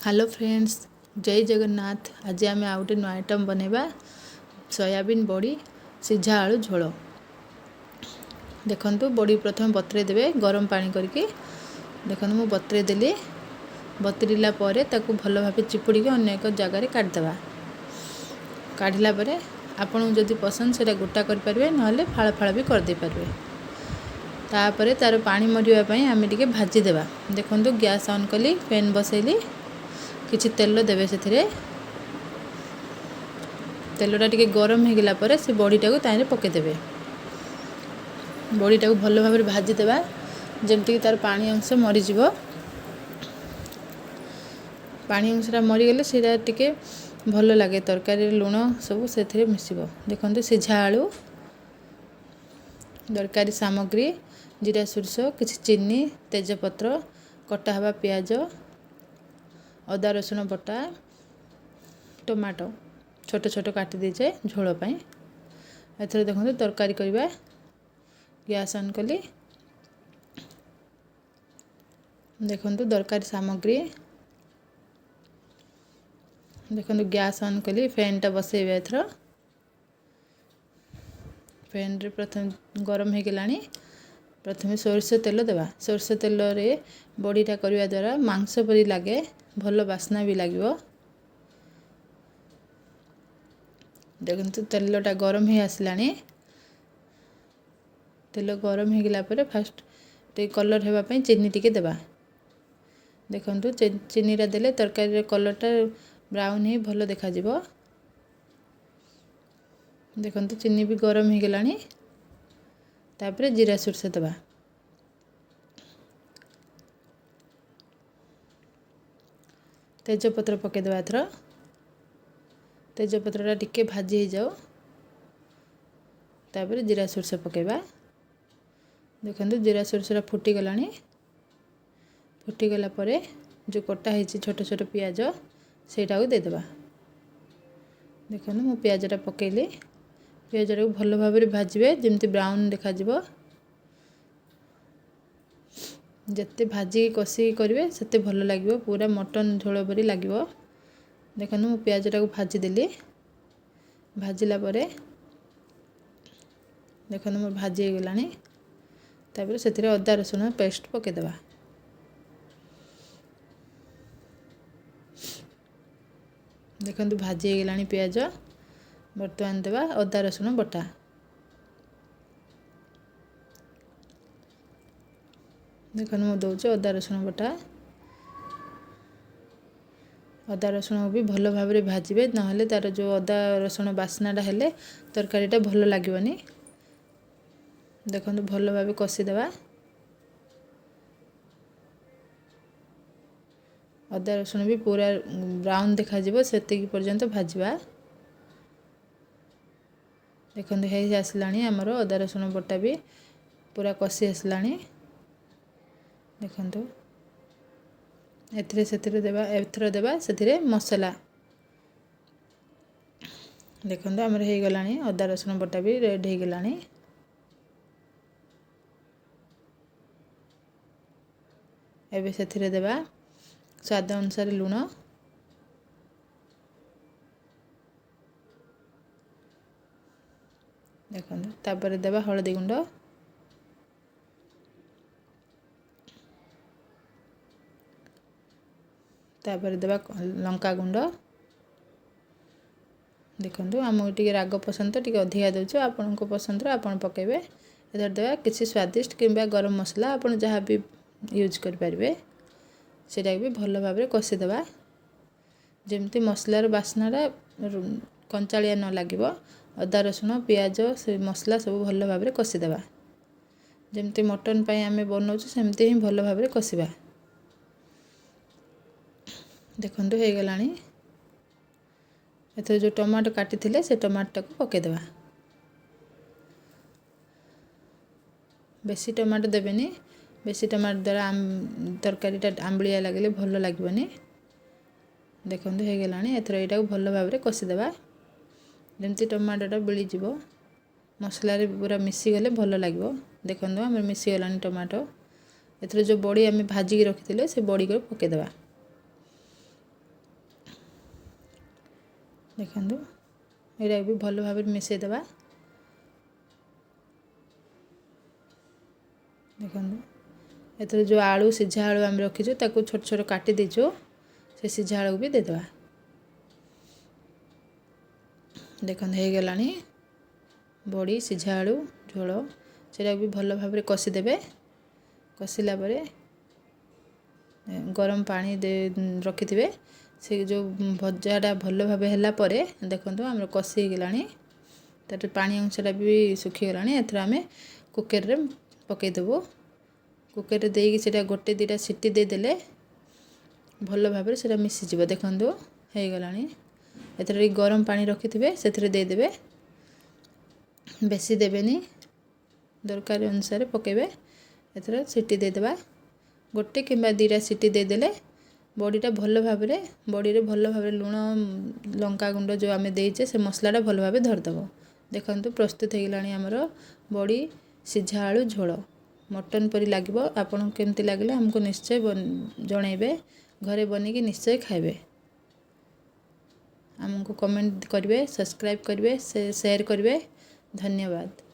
Hello friends, ଜୟ ଜଗନ୍ନାଥ। ଆଜି ଆମେ ଆଉ ଗୋଟେ ନୂଆ ଆଇଟମ୍ ବନେଇବା, ସୋୟାବିନ୍ ବଡ଼ି ସିଝା ଆଳୁ ଝୋଳ। ଦେଖନ୍ତୁ, ବଡ଼ି ପ୍ରଥମେ ବତୁରେଇ ଦେବେ ଗରମ ପାଣି କରିକି। ଦେଖନ୍ତୁ, ମୁଁ ବତୁରେଇ ଦେଲି। ବତୁରିଲା ପରେ ତାକୁ ଭଲ ଭାବେ ଚିପୁଡ଼ିକି ଅନ୍ୟ ଏକ ଜାଗାରେ କାଢ଼ିଦେବା। କାଢ଼ିଲା ପରେ ଆପଣଙ୍କୁ ଯଦି ପସନ୍ଦ, ସେଇଟା ଗୋଟା କରିପାରିବେ, ନହେଲେ ଫାଳ ଫାଳ ବି କରିଦେଇପାରିବେ। ତାପରେ ତା'ର ପାଣି ମରିବା ପାଇଁ ଆମେ ଟିକେ ଭାଜିଦେବା। ଦେଖନ୍ତୁ, ଗ୍ୟାସ୍ ଅନ୍ କଲି, ପ୍ୟାନ୍ ବସେଇଲି, କିଛି ତେଲ ଦେବେ ସେଥିରେ। ତେଲଟା ଟିକେ ଗରମ ହେଇଗଲା ପରେ ସେ ବଡ଼ିଟାକୁ ତାହିଁରେ ପକାଇଦେବେ। ବଡ଼ିଟାକୁ ଭଲ ଭାବରେ ଭାଜିଦେବା, ଯେମିତିକି ତା'ର ପାଣି ଅଂଶ ମରିଯିବ। ପାଣି ଅଂଶଟା ମରିଗଲେ ସେଇଟା ଟିକେ ଭଲ ଲାଗେ, ତରକାରୀରେ ଲୁଣ ସବୁ ସେଥିରେ ମିଶିବ। ଦେଖନ୍ତୁ, ସିଝା ଆଳୁ। ଦରକାରୀ ସାମଗ୍ରୀ: ଜିରା, ସୋରିଷ, କିଛି ଚିନି, ତେଜପତ୍ର, କଟା ହେବା ପିଆଜ, ଅଦା ରସୁଣ ବଟା, ଟମାଟୋ ଛୋଟ ଛୋଟ କାଟି ଦେଇଛେ ଝୋଳ ପାଇଁ। ଏଥର ଦେଖନ୍ତୁ, ତରକାରୀ କରିବା। ଗ୍ୟାସ୍ ଅନ୍ କଲି। ଦେଖନ୍ତୁ, ଦରକାରୀ ସାମଗ୍ରୀ। ଦେଖନ୍ତୁ, ଗ୍ୟାସ୍ ଅନ୍ କଲି, ଫ୍ୟାନ୍ଟା ବସେଇବେ। ଏଥର ପ୍ୟାନ୍ରେ ପ୍ରଥମେ ଗରମ ହେଇଗଲାଣି। ପ୍ରଥମେ ସୋରିଷ ତେଲ ଦେବା। ସୋରିଷ ତେଲରେ ବଡ଼ିଟା କରିବା ଦ୍ୱାରା ମାଂସ ପରି ଲାଗେ, ଭଲ ବାସ୍ନା ବି ଲାଗିବ। ଦେଖନ୍ତୁ, ତେଲଟା ଗରମ ହେଇ ଆସିଲାଣି। ତେଲ ଗରମ ହେଇଗଲା ପରେ ଫାଷ୍ଟ ଟିକେ କଲର୍ ହେବା ପାଇଁ ଚିନି ଟିକେ ଦେବା। ଦେଖନ୍ତୁ, ଚିନିଟା ଦେଲେ ତରକାରୀର କଲର୍ଟା ବ୍ରାଉନ୍ ହେଇ ଭଲ ଦେଖାଯିବ। ଦେଖନ୍ତୁ, ଚିନି ବି ଗରମ ହେଇଗଲାଣି। ତାପରେ ଜିରା ସୋରିଷ ଦେବା। ତେଜପତ୍ର ପକାଇଦେବା ଏଥର। ତେଜପତ୍ରଟା ଟିକେ ଭାଜି ହେଇଯାଉ, ତାପରେ ଜିରା ସୋରିଷ ପକାଇବା। ଦେଖନ୍ତୁ, ଜିରା ସୋରିଷଟା ଫୁଟିଗଲାଣି। ଫୁଟିଗଲା ପରେ ଯେଉଁ କଟା ହେଇଛି ଛୋଟ ଛୋଟ ପିଆଜ, ସେଇଟାକୁ ଦେଇଦେବା। ଦେଖନ୍ତୁ, ମୁଁ ପିଆଜଟା ପକାଇଲି। ପିଆଜଟାକୁ ଭଲ ଭାବରେ ଭାଜିବେ, ଯେମିତି ବ୍ରାଉନ୍ ଦେଖାଯିବ। ଯେତେ ଭାଜିକି କଷିକି କରିବେ, ସେତେ ଭଲ ଲାଗିବ, ପୁରା ମଟନ୍ ଝୋଳ ପରି ଲାଗିବ। ଦେଖନ୍ତୁ, ମୁଁ ପିଆଜଟାକୁ ଭାଜିଦେଲି। ଭାଜିଲା ପରେ ଦେଖନ୍ତୁ, ମୋର ଭାଜି ହେଇଗଲାଣି। ତାପରେ ସେଥିରେ ଅଦା ରସୁଣ ପେଷ୍ଟ ପକାଇଦେବା। ଦେଖନ୍ତୁ, ଭାଜି ହେଇଗଲାଣି ପିଆଜ। ବର୍ତ୍ତମାନ ଦେବା ଅଦା ରସୁଣ ବଟା। ଦେଖନ୍ତୁ, ମୁଁ ଦେଉଛି ଅଦା ରସୁଣ ବଟା। ଅଦା ରସୁଣ ବି ଭଲ ଭାବରେ ଭାଜିବେ, ନହେଲେ ତା'ର ଯେଉଁ ଅଦା ରସୁଣ ବାସ୍ନାଟା ହେଲେ ତରକାରୀଟା ଭଲ ଲାଗିବନି। ଦେଖନ୍ତୁ, ଭଲ ଭାବେ କଷିଦେବା। ଅଦା ରସୁଣ ବି ପୁରା ବ୍ରାଉନ୍ ଦେଖାଯିବ, ସେତିକି ପର୍ଯ୍ୟନ୍ତ ଭାଜିବା। ଦେଖନ୍ତୁ, ହେଇ ଆସିଲାଣି ଆମର। ଅଦା ରସୁଣ ବଟା ବି ପୁରା କଷି ଆସିଲାଣି। ଦେଖନ୍ତୁ, ଏଥିରେ ସେଥିରେ ଦେବା, ଏଥର ଦେବା ସେଥିରେ ମସଲା। ଦେଖନ୍ତୁ, ଆମର ହେଇଗଲାଣି। ଅଦା ରସୁଣ ବଟା ବି ରେଡ଼ି ହେଇଗଲାଣି। ଏବେ ସେଥିରେ ଦେବା ସ୍ୱାଦ ଅନୁସାରେ ଲୁଣ। ଦେଖନ୍ତୁ, ତାପରେ ଦେବା ହଳଦୀ ଗୁଣ୍ଡ। ତାପରେ ଦେବା ଲଙ୍କା ଗୁଣ୍ଡ। ଦେଖନ୍ତୁ, ଆମକୁ ଟିକେ ରାଗ ପସନ୍ଦ ତ ଟିକେ ଅଧିକା ଦେଉଛୁ, ଆପଣଙ୍କ ପସନ୍ଦର ଆପଣ ପକାଇବେ। ଏଥର ଦେବା କିଛି ସ୍ୱାଦିଷ୍ଟ କିମ୍ବା ଗରମ ମସଲା, ଆପଣ ଯାହା ବି ୟୁଜ୍ କରିପାରିବେ। ସେଇଟାକୁ ବି ଭଲ ଭାବରେ କଷିଦେବା, ଯେମିତି ମସଲାର ବାସ୍ନାଟା କଞ୍ଚାଳିଆ ନ ଲାଗିବ। ଅଦା ରସୁଣ ପିଆଜ ସେ ମସଲା ସବୁ ଭଲ ଭାବରେ କଷିଦେବା। ଯେମିତି ମଟନ୍ ପାଇଁ ଆମେ ବନାଉଛୁ, ସେମିତି ହିଁ ଭଲ ଭାବରେ କଷିବା। ଦେଖନ୍ତୁ, ହେଇଗଲାଣି। ଏଥିରେ ଯେଉଁ ଟମାଟୋ କାଟିଥିଲେ, ସେ ଟମାଟୋଟାକୁ ପକାଇଦେବା। ବେଶୀ ଟମାଟୋ ଦେବେନି। ବେଶୀ ଟମାଟୋ ଦ୍ୱାରା ତରକାରୀଟା ଆମ୍ବିଳିଆ ଲାଗିଲେ ଭଲ ଲାଗିବନି। ଦେଖନ୍ତୁ, ହେଇଗଲାଣି। ଏଥର ଏଇଟାକୁ ଭଲ ଭାବରେ କଷିଦେବା, ଯେମିତି ଟମାଟୋଟା ବିଳିଯିବ, ମସଲାରେ ପୁରା ମିଶିଗଲେ ଭଲ ଲାଗିବ। ଦେଖନ୍ତୁ, ଆମର ମିଶିଗଲାଣି ଟମାଟୋ। ଏଥିରେ ଯେଉଁ ବଡ଼ି ଆମେ ଭାଜିକି ରଖିଥିଲେ, ସେ ବଡ଼ିକୁ ପକାଇଦେବା। ଦେଖନ୍ତୁ, ଏଇଟାକୁ ବି ଭଲ ଭାବରେ ମିଶାଇଦେବା। ଦେଖନ୍ତୁ, ଏଥିରେ ଯେଉଁ ଆଳୁ, ସିଝା ଆଳୁ ଆମେ ରଖିଛୁ, ତାକୁ ଛୋଟ ଛୋଟ କାଟି ଦେଇଛୁ, ସେ ସିଝା ଆଳୁକୁ ବି ଦେଇଦେବା। ଦେଖନ୍ତୁ, ହେଇଗଲାଣି ବଡ଼ି ସିଝା ଆଳୁ ଝୋଳ। ସେଇଟାକୁ ବି ଭଲ ଭାବରେ କଷିଦେବେ। କଷିଲା ପରେ ଗରମ ପାଣି ରଖିଥିବେ। ସେ ଯେଉଁ ଭଜାଟା ଭଲ ଭାବେ ହେଲା ପରେ, ଦେଖନ୍ତୁ, ଆମର କଷି ହେଇଗଲାଣି, ତାର ପାଣି ଅଂଶଟା ବି ଶୁଖିଗଲାଣି। ଏଥର ଆମେ କୁକର୍ରେ ପକାଇଦେବୁ। କୁକର୍ରେ ଦେଇକି ସେଇଟା ଗୋଟେ ଦୁଇଟା ସିଟି ଦେଇଦେଲେ ଭଲ ଭାବରେ ସେଇଟା ମିଶିଯିବ। ଦେଖନ୍ତୁ, ହେଇଗଲାଣି। ଏଥିରେ ଟିକେ ଗରମ ପାଣି ରଖିଥିବେ, ସେଥିରେ ଦେଇଦେବେ। ବେଶୀ ଦେବେନି, ଦରକାର ଅନୁସାରେ ପକାଇବେ। ଏଥର ସିଟି ଦେଇଦେବା। ଗୋଟେ କିମ୍ବା ଦୁଇଟା ସିଟି ଦେଇଦେଲେ ବଡ଼ିଟା ଭଲ ଭାବରେ, ବଡ଼ିରେ ଭଲ ଭାବରେ ଲୁଣ ଲଙ୍କା ଗୁଣ୍ଡ ଯେଉଁ ଆମେ ଦେଇଛେ, ସେ ମସଲାଟା ଭଲ ଭାବେ ଧରିଦେବ। ଦେଖନ୍ତୁ, ପ୍ରସ୍ତୁତ ହେଇଗଲାଣି ଆମର ବଡ଼ି ସିଝା ଆଳୁ ଝୋଳ। ମଟନ୍ ପରି ଲାଗିବ। ଆପଣଙ୍କୁ କେମିତି ଲାଗିଲା ଆମକୁ ନିଶ୍ଚୟ ଜଣାଇବେ। ଘରେ ବନେଇକି ନିଶ୍ଚୟ ଖାଇବେ। ଆମକୁ କମେଣ୍ଟ କରିବେ, ସବସ୍କ୍ରାଇବ୍ କରିବେ, ସେୟାର କରିବେ। ଧନ୍ୟବାଦ।